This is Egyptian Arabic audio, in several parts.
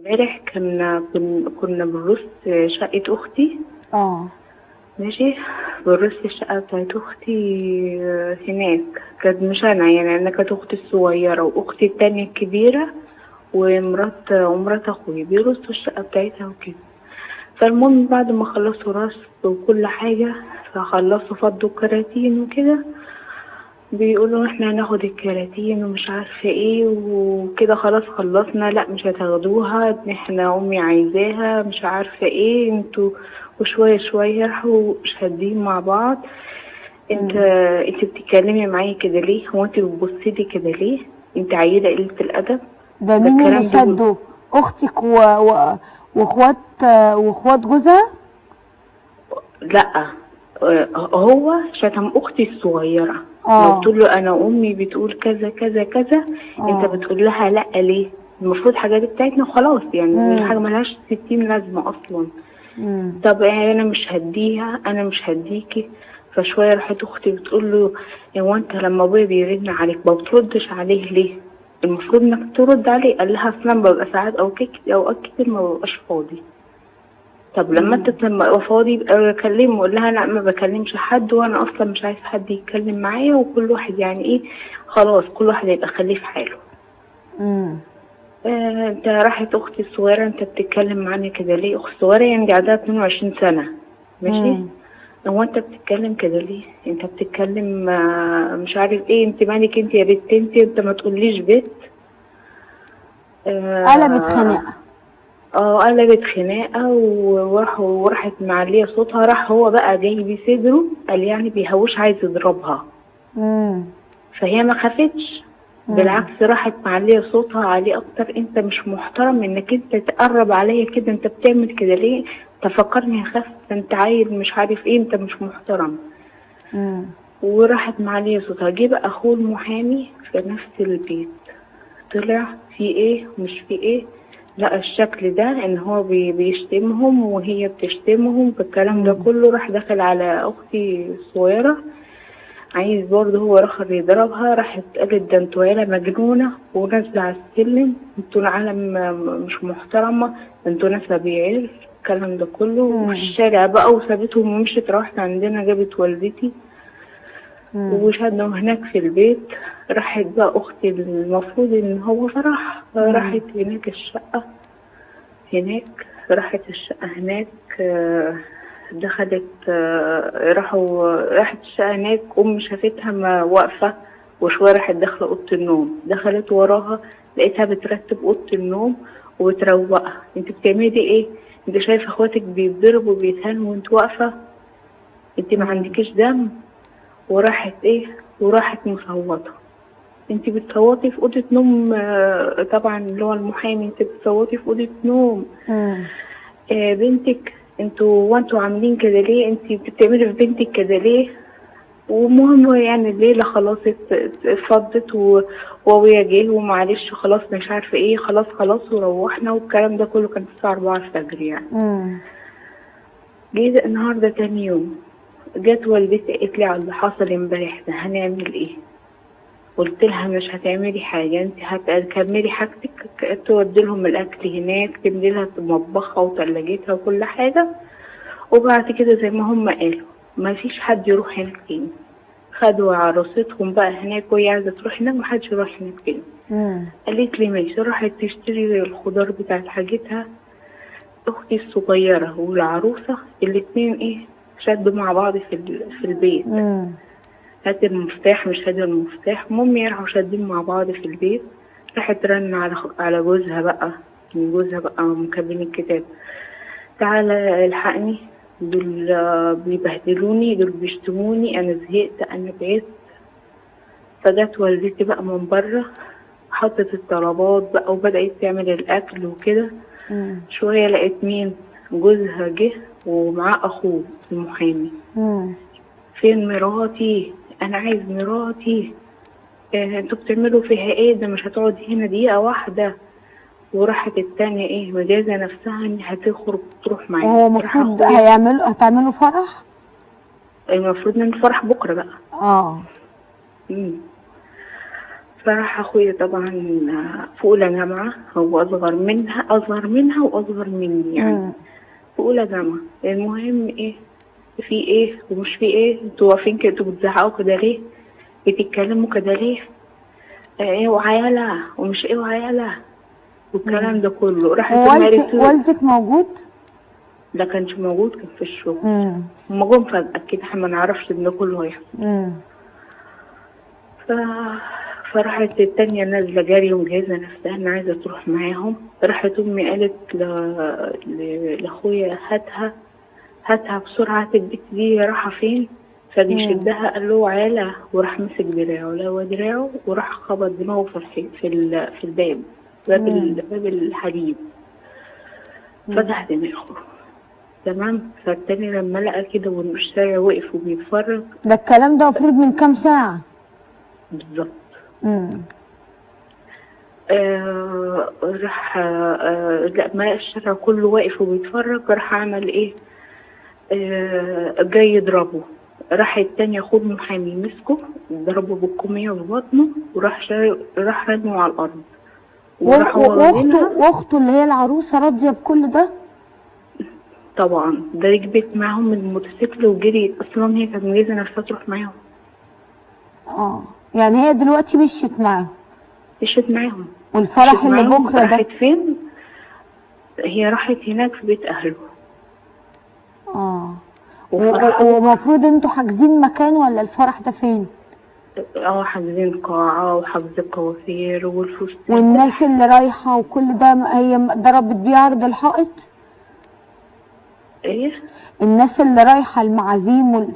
امبارح كنا بنرص شقة أختي. ماشي، بنرص الشقة بتاعت أختي هناك. كانت مش أنا يعني، أنا كانت أختي الصغيرة وأختي التانية الكبيرة ومرات أخويا بيرصوا الشقة بتاعتها وكده. فالمهم بعد ما خلصوا رص وكل حاجة، فخلصوا فضوا الكراتين وكده، بيقولوا احنا هناخد الكراتين ومش عارفه ايه وكده، خلاص خلصنا. لا مش هتاخدوها، احنا امي عايزاها مش عارفه ايه انتوا. وشوية شوية راحوا شادين مع بعض. انت بتتكلمي معايا كده ليه؟ هو انت بتبصي لي كده ليه؟ انت عيله قلة الادب. ده مين اللي شده؟ اختك واخوات جوزها؟ لا هو شتم اختي الصغيرة. لو تقول له انا امي بتقول كذا كذا كذا، انت بتقول لها لا ليه؟ المفروض حاجات بتاعتنا وخلاص يعني، الحاجة ملهاش 60 لازمه اصلا. طب انا مش هديها، انا مش هديكي. فشوية راحت اختي بتقول له هو انت لما ابويا بيرن عليك ما بتردش عليه ليه؟ المفروض انك ترد عليه. قال لها اصلا ببقى ساعات اوقات كتير ما ببقاش فاضي. طب لما انت لما ابقى فاضي يبقى اكلمه. اقول لها لا ما بكلمش حد، وانا اصلا مش عايز حد يتكلم معايا، وكل واحد يعني ايه خلاص كل واحد هيبقى خليه في حاله. انت راحت اختي الصغيرة انت بتتكلم معانا كده ليه؟ اختي الصغيرة يعني عندها 22 سنة ماشي. هو انت بتتكلم كده ليه؟ انت بتتكلم مش عارف ايه، انت مالك انت يا بنت، انت ما تقوليش بنت. قلبت خناقه. قلبت خناقه وراحت معليه صوتها. راح هو بقى جاي بصدره، قال يعني بيهوش عايز يضربها. فهي ما خافتش، بالعكس راحت معليه صوتها عليه اكتر. انت مش محترم انك انت تقرب عليا كده، انت بتعمل كده ليه؟ تفكرني هخاف، انت عيل مش عارف ايه، انت مش محترم. وراحت معليه صوتها. جه بقى اخوه المحامي في نفس البيت، طلع في ايه ومش في ايه، لقى الشكل ده ان هو بيشتمهم وهي بتشتمهم بالكلام ده كله. راح دخل على اختي الصغيرة عايز برضه هو راح يضربها. راحت قالت ده انتوا عيله مجنونة ونازلة على السلم، انتوا العالم مش محترمه، انتوا ناس بيعير، الكلام ده كله. وفي الشارع بقى وسابتهم ومشت. راحت عندنا جابت والدتي وشدوا هناك في البيت. راحت بقى اختي المفروض ان هو فرح، راحت هناك الشقة هناك، راحت الشقة هناك، دخلت، راحت الشقة هناك. ام شافتها ما واقفة وشوية راحت داخله اوضة النوم. دخلت وراها لقيتها بترتب اوضة النوم وبتروقها. انت بتعملي ايه؟ انت شايفه اخواتك بيتضربوا وبيتهانوا وانت واقفة، انت ما عندكيش دم؟ وراحت ايه، وراحت مصوته. انت بتصوتي في اوضة نوم، طبعا اللي هو المحامي، انت بتصوتي في اوضة نوم. بنتك انتوا وانتوا عاملين كده ليه؟ انت بتعملي في بنتك كده ليه؟ ومهم يعني الليلة خلاص اتفضت وابويا جه ومعلش خلاص مش عارفه ايه، خلاص خلاص وروحنا. والكلام ده كله كان الساعة 4 الفجر يعني. جه النهارده تاني يوم، جت والدتي قالت لي على اللي حصل امبارح ده، هنعمل ايه؟ قلت لها مش هتعملي حاجة، انت هتكملي حاجتك، تودي لهم الاكل هناك، تملي لها مطبخها وثلاجتها وكل حاجة، وبعد كده زي ما هم قالوا ما فيش حد يروح هناك تاني. خدوا عروستهم بقى هناك وهي عايزه تروح هناك، ما حدش يروح هناك تاني. قالت لي ماشي. راحت تشتري الخضار بتاعت حاجتها. اختي الصغيرة والعروسه الاتنين ايه شدوا مع بعض في البيت. هات المفتاح مش هات المفتاح. المهم راحوا شادين مع بعض في البيت. راحت رن على جوزها بقى، جوزها بقى مكبين الكتاب، تعالى الحقني، دول بيبهدلوني، دول بيشتموني، انا زهقت، انا تعبت. فجت والدتي بقى من بره، حطت الطلبات بقى وبدأت تعمل الاكل وكده. شوية لقيت مين؟ جوزها جه ومعاه اخوه المحامي. فين مراتي؟ انا عايز مراتي. انتوا بتعملوا فيها ايه؟ ده مش هتقعد هنا دقيقة واحدة. وراحت التانية ايه مجازة نفسها ان هتخرج تروح معايا. هو المفروض هتعملوا فرح؟ المفروض ان الفرح بكره بقى. فراح اخويا طبعا في اولى جامعه، هو اصغر منها، اصغر منها واصغر مني يعني. في اولى جامعه. المهم ايه في ايه ومش في ايه، انتوا واقفين كده، انتوا بتزعقوا كده ليه؟ بتتكلموا كده ليه؟ ايه وعيالها ومش ايه وعيالها والكلام ده كله. راحت والدك موجود؟ لا كانش موجود، كان في الشغل. هما جم فجأة كده، احنا ما نعرفش ان ده كله هيحصل. فراحت التانية نازلة جري ومجهزة نفسها انها عايزة تروح معاهم. راحت امي قالت لاخويا هاتها هاتها بسرعة، هات البت دي رايحة فين؟ فبيشدها قال له عيالها، وراح مسك دراعه، لوى دراعه وراح خبط دماغه في في الباب، باب الحديد، فتح دماغه. تمام. فالتاني لما لقى كده والشارع وقف وبيتفرج. ده الكلام ده المفروض من كام ساعة؟ بالظبط. راح لا ما لقى الشارع كله واقف وبيتفرج، راح عمل ايه؟ جاي يضربه. راح التاني خد محامي مسكه ضربه بالكومية في بطنه، وراح راح رميه على الارض. واخته اللي هي العروسة راضية بكل ده؟ طبعا، ده ركبت معاهم الموتوسيكل وجريت، اصلا هي كانت مجهزة نفسها تروح معاهم. يعني هي دلوقتي مشيت معاهم؟ مشيت معاهم. والفرح اللي بكره ده راحت فين؟ هي راحت هناك في بيت اهله. ومفروض انتوا حاجزين مكان ولا الفرح ده فين؟ حاجزين قاعة وحاجزين قوافير والفستان والناس اللي رايحة وكل ده. هي ضربت بيه عرض الحائط؟ ايه؟ الناس اللي رايحة المعازيم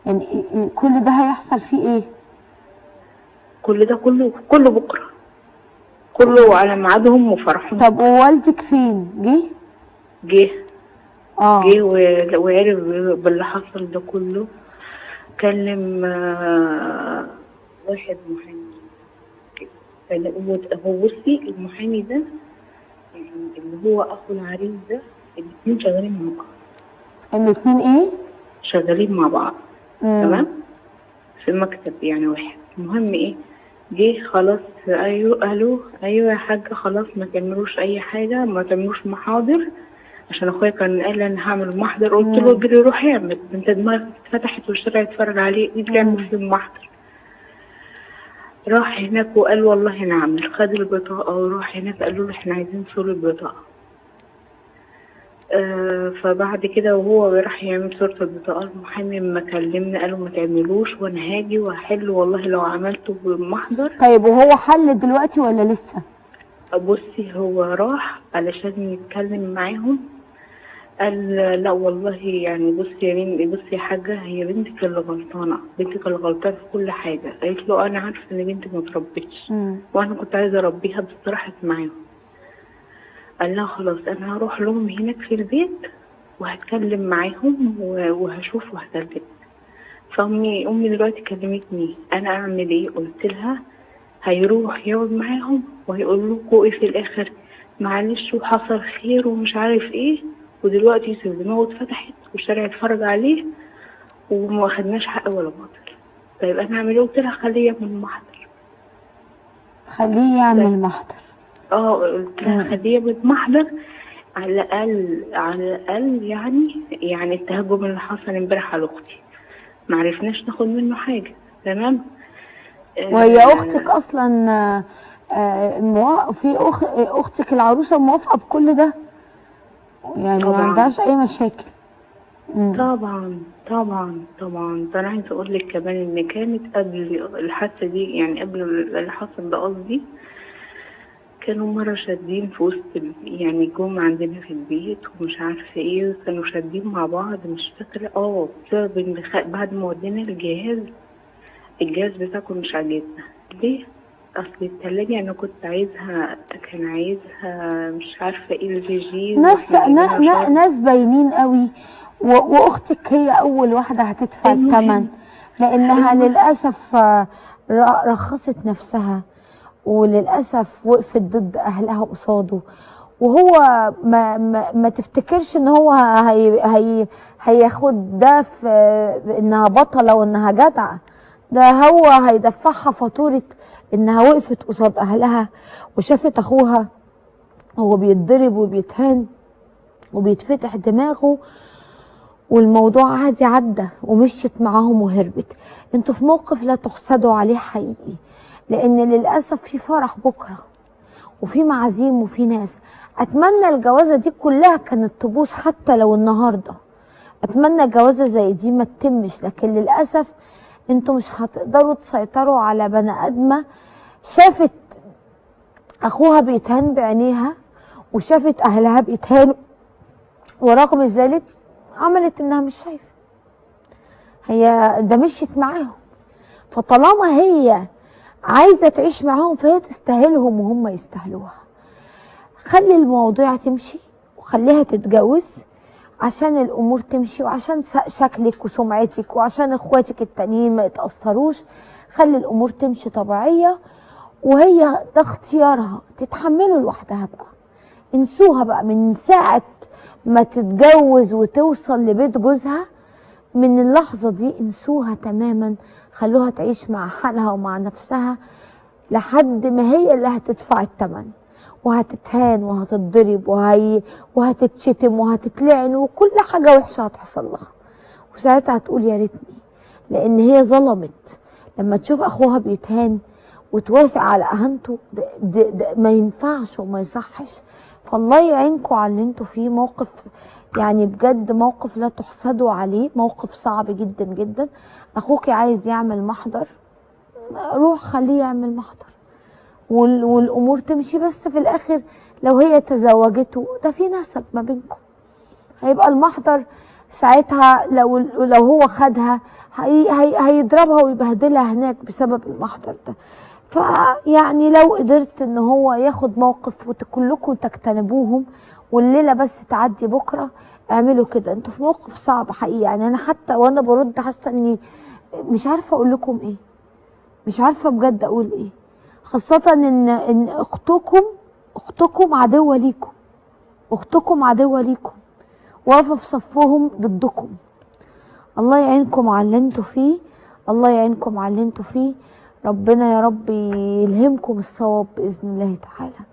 يعني كل ده هيحصل فيه ايه؟ كل ده كله بكرة، كله على ميعادهم وفرحهم. طب ووالدك فين؟ جه؟ جه. جه وعرف باللي حصل ده كله. كلم واحد محامي. هو بصي المحامي ده يعني اللي هو اخو العريس ده، الاثنين شغالين مع بعض. الاثنين ايه؟ شغالين مع بعض. تمام، في مكتب يعني واحد. المهم ايه، جه خلاص ايوه الو ايوه يا حاجة خلاص ما تعملوش اي حاجة، ما تعملوش محاضر، عشان اخويا كان قال انا هعمل محضر. قلت له اجري روح اعمل، انت دماغك اتفتحت والشارع يتفرج عليك، اجري اعمل في المحضر. راح هناك وقال والله انا اعمل. خد البطاقة وراح هناك، قالوا له احنا عايزين صوره بطاقة. فبعد كده وهو راح يعمل صورة البطاقة، المحامي لما كلمنا قالوا ما تعملوش وانا هاجي وهحل والله لو عملته بالمحضر. طيب وهو حل دلوقتي ولا لسه؟ بصي هو راح علشان يتكلم معاهم، قال لا والله يعني بصي يا بنتي، بصي يا حاجة، هي بنتك اللي غلطانة، بنتك اللي غلطانة في كل حاجة. قالت له أنا عارفة إن بنتي ما تربتش وأنا كنت عايزة أربيها بس راحت معاهم. قال لها خلاص أنا هروح لهم هناك في البيت وهتكلم معاهم وهشوف وهكلم. فأمي أمي دلوقتي كلمتني أنا أعمل إيه؟ قلت لها هيروح يقعد معاهم وهيقول لكم إيه في الآخر، معلش وحصل خير ومش عارف إيه، ودلوقتي يوسف دماغه اتفتحت والشارع اتفرج عليه وما خدناش حق ولا باطل. طيب انا اعمل ايه؟ قلت لها خليه يعمل محضر. خليه يعمل محضر. قلت لها خليه يعمل محضر على الاقل، على الاقل يعني التهجم اللي حصل امبارح على اختي ما عرفناش ناخد منه حاجة. تمام. وهي اختك اصلا في اختك العروسة موافقة بكل ده؟ يعني ما عندهاش اي مشاكل؟ طبعا طبعا طبعا. ده انا عايزه اقول لك كمان ان كانت قبل الحادثة دي، يعني قبل اللي حصل ده قصدي، كانوا مرة شادين في وسط، يعني جم عندنا في البيت ومش عارفه ايه، كانوا شادين مع بعض مش فاكره، بسبب ان بعد ما ودينا الجهاز بتاعكم مش عاجبنا. ليه؟ اصل التلاجة انا كنت عايزها، كان عايزها مش عارفه ايه الجي. ناس باينين قوي، واختك هي اول واحدة هتدفع الثمن، لانها للاسف رخصت نفسها وللاسف وقفت ضد اهلها قصاده، وهو ما, ما, ما تفتكرش ان هو هي هي هياخد ده في انها بطلة وانها جدعه، ده هو هيدفعها فاتورة انها وقفت قصاد اهلها وشافت اخوها هو بيتضرب وبيتهان وبيتفتح دماغه، والموضوع عادي عدى ومشيت معاهم وهربت. انتوا في موقف لا تحسدوا عليه حقيقي، لان للاسف في فرح بكره وفي معازيم وفي ناس. اتمنى الجوازه دي كلها كانت تبوظ حتى لو النهارده، اتمنى جوازه زي دي ما تتمش، لكن للاسف انتوا مش هتقدروا تسيطروا على بني ادمه شافت اخوها بيتهان بعينيها وشافت اهلها بيتهانوا، ورغم ذلك عملت انها مش شايفه، هي ده مشيت معاهم. فطالما هي عايزه تعيش معاهم فهي تستاهلهم وهم يستاهلوها. خلي المواضيع تمشي وخليها تتجوز عشان الامور تمشي، وعشان شكلك وسمعتك وعشان اخواتك التانيين ما يتاثروش. خلي الامور تمشي طبيعية، وهي ده اختيارها، تتحمله لوحدها بقى. انسوها بقى من ساعة ما تتجوز وتوصل لبيت جوزها، من اللحظة دي انسوها تماما، خلوها تعيش مع حالها ومع نفسها لحد ما هي اللي هتدفع الثمن، وهتتهان وهتتضرب وهتتشتم وهتتلعن وكل حاجة وحشة هتحصل لها، وساعتها هتقول يا ريتني، لأن هي ظلمت. لما تشوف أخوها بيتهان وتوافق على أهانته ده ما ينفعش وما يصحش. فالله يعينكم على اللي انتوا فيه. موقف يعني بجد موقف لا تحسدوا عليه، موقف صعب جدا جدا. اخوك عايز يعمل محضر، روح خليه يعمل محضر والامور تمشي، بس في الاخر لو هي تزوجته ده في نسب ما بينكم، هيبقى المحضر ساعتها لو هو خدها هيضربها ويبهدلها هناك بسبب المحضر ده. فيعني لو قدرت ان هو ياخد موقف وكلكم تجتنبوهم والليلة بس تعدي بكره، اعملوا كده. انتوا في موقف صعب حقيقي، يعني انا حتى وانا برد حاسه اني مش عارفه اقول لكم ايه، مش عارفه بجد اقول ايه، خاصة ان اختكم عدوه ليكم، اختكم عدوه ليكم، واقفة في صفهم ضدكم. الله يعينكم على اللي انتوا فيه، الله يعينكم على اللي انتوا فيه. ربنا يا رب يلهمكم الصواب باذن الله تعالى.